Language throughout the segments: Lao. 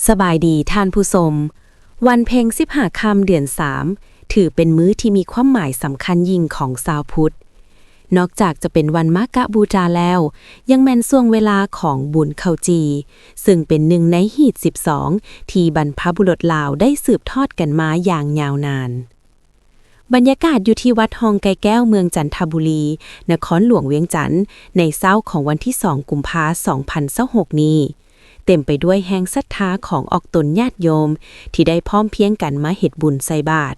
ສະບາຍດີທ່ານຜູ້ຊົມ. ວັນເພັງສິບຫ້າຄ່ຳເດືອນສາມ ຖືເປັນມື້ທີ່ມີຄວາມໝາຍສຳຄັນຍິ່ງຂອງຊາວພຸດ. ນອກຈາກຈະເປັນວັນມາກະບູຊາແລ້ວ, ຍັງແມ່ນຊ່ວງເວລາຂອງບຸນເຂົ້າຈີ່, ເຊິ່ງເປັນໜຶ່ງໃນຮີດສິບສອງ ທີ່ບັນພະບຸລຸດລາວໄດ້ສືບທອດກັນມາຢ່າງຍາວນານ. ບັນຍາກາດຢູ່ທີ່ວັດຮ່ອງໄກ່ແກ້ວ ເມືອງຈັນທະບູລີ, ນະຄອນຫຼວງວຽງຈັນ, ໃນເຊົ້າຂອງວັນທີສອງ ກຸມພາ ສອງພັນຊາວຫົກນີ້ ເຕັມໄປດ້ວຍແຮງສັດທາຂອງອອກຕົນຍາດໂຍມ ທີ່ໄດ້ພ້ອມພຽງກັນມາເຮັດບຸນໃສ່ບາດ.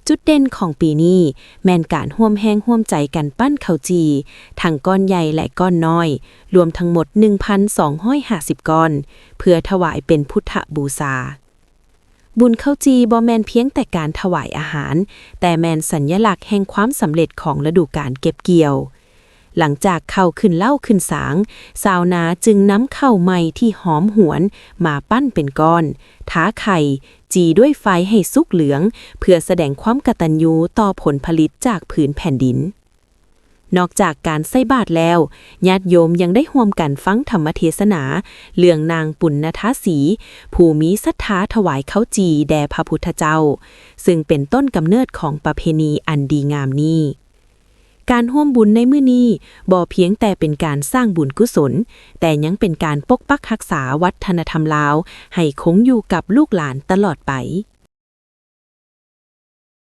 ຈຸດເດັ່ນຂອງປີນີ້ແມ່ນການຮ່ວມແຮງຮ່ວມໃຈກັນປັ້ນເຂົ້າຈີ່ ທັງກ້ອນໃຫຍ່ ແລະ ກ້ອນນ້ອຍ, ລວມທັງໝົດ ໜຶ່ງພັນສອງຮ້ອຍຫ້າສິບ ກ້ອນ, ເພື່ອຖວາຍເປັນພຸດທະບູຊາ. ບຸນເຂົ້າຈີ່ບໍ່ແມ່ນພຽງແຕ່ການຖວາຍອາຫານ, ແຕ່ແມ່ນສັນຍະລັກແຫ່ງຄວາມສຳເລັດຂອງລະດູການເກັບກ່ຽວ. ຫຼັງຈາກເຂົ້າຂຶ້ນເລົ້າຂຶ້ນສາງ, ຊາວນາຈຶ່ງນຳເຂົ້າໃໝ່ທີ່ຫອມຫວນມາປັ້ນເປັນກ້ອນ, ທາໄຂ່, ຈີ່ດ້ວຍໄຟໃຫ້ສຸກເຫຼືອງ, ເພື່ອສະແດງຄວາມກະຕັນຍູຕໍ່ຜົນຜະລິດຈາກພື້ນແຜ່ນດິນ. ນອກຈາກການໃສ່ບາດແລ້ວ, ຍາດໂຍມຍັງໄດ້ຮ່ວມກັນຟັງທຳມະເທສະໜາເລື່ອງນາງປຸນນະທາສີ ຜູ້ມີສັດທາຖວາຍເຂົ້າຈີ່ແດ່ພະພຸດທະເຈົ້າ, ເຊິ່ງເປັນຕົ້ນກຳເນີດຂອງປະເພນີອັນດີງາມນີ້. ການຮ່ວມບຸນໃນມື້ນີ້ບໍ່ພຽງແຕ່ເປັນການສ້າງບຸນກຸສົນ, ແຕ່ຍັງເປັນການປົກປັກຮັກສາວັດທະນະທຳລາວໃຫ້ຄົງຢູ່ກັບລູກຫຼານຕະຫຼອດໄປ.